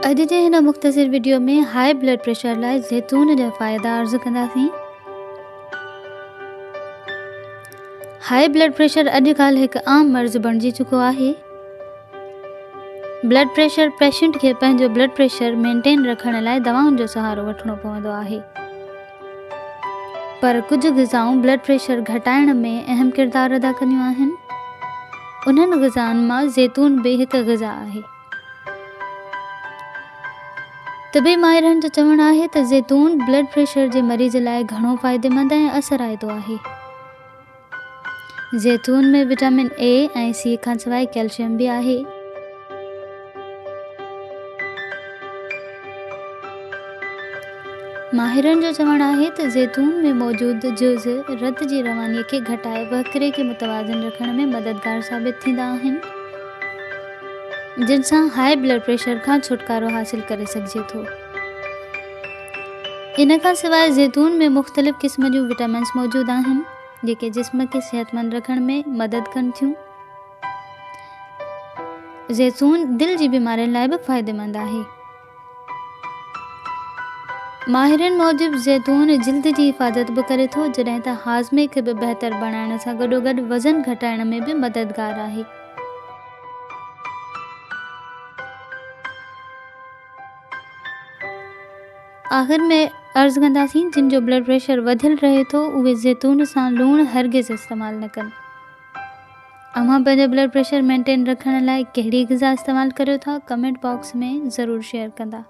اڄ جي هن مختصر وڊيو ۾ هاء بلڊ پريشر لاء زيتون جا فائدا عرض ڪنداسين. هاء بلڊ پريشر اڄ ڪالهه هڪ عام مرض بڻجي چڪو آهي. بلڊ پريشر پيشنٽ کي پنهنجو بلڊ پريشر مينٽين رکڻ لاء دوائن جو سهارو وٺڻو پوندو آهي. پر ڪجهه غذائون بلڊ پريشر گهٽائڻ ۾ اهم ڪردار ادا ڪنديون آهن. انهن غذائن مان زيتون به هڪ غذا آهي. طبي ماهرن جو چوڻ آهي ته زيتون بلڊ پريشر جي مريض لاء گهڻو فائديمند ۽ اثرائتو آهي. زيتون ۾ وٽامن اي ۽ سي کانسواء ڪيلشيم به آهي. ماهرن جو چوڻ آهي ته زيتون ۾ موجود جز رت جي رواني کي گهٽائي وهڪري کي متوازن رکڻ ۾ مددگار ثابت ٿيندا آهن، جن سان هاء بلڊ پريشر کان ڇوٽڪارو حاصل ڪري سگهجي ٿو. ان کان سواء زيتون ۾ مختلف قسم جون وٽامنز موجود آهن، جيڪي جسم کي صحتمند رکڻ ۾ مدد ڪن ٿيون. زيتون دل جي بيمارين لاء به فائديمند آهي. ماهرن موجب زيتون جلد جي حفاظت به ڪري ٿو جڏهن ته هاضمي کي به بهتر بڻائڻ سان گڏوگڏ وزن گهٽائڻ ۾ به مددگار آهي. آخر ۾ عرض ڪنداسين جن جو بلڊ پريشر وڌيل رهي ٿو اهي زيتون سان لوڻ هرگز استعمال نه ڪن. اوهان پنهنجو بلڊ پريشر مينٽين رکڻ لاء ڪهڙي غذا استعمال ڪريو ٿا ڪمينٽ باڪس ۾ ضرور شيئر ڪندا.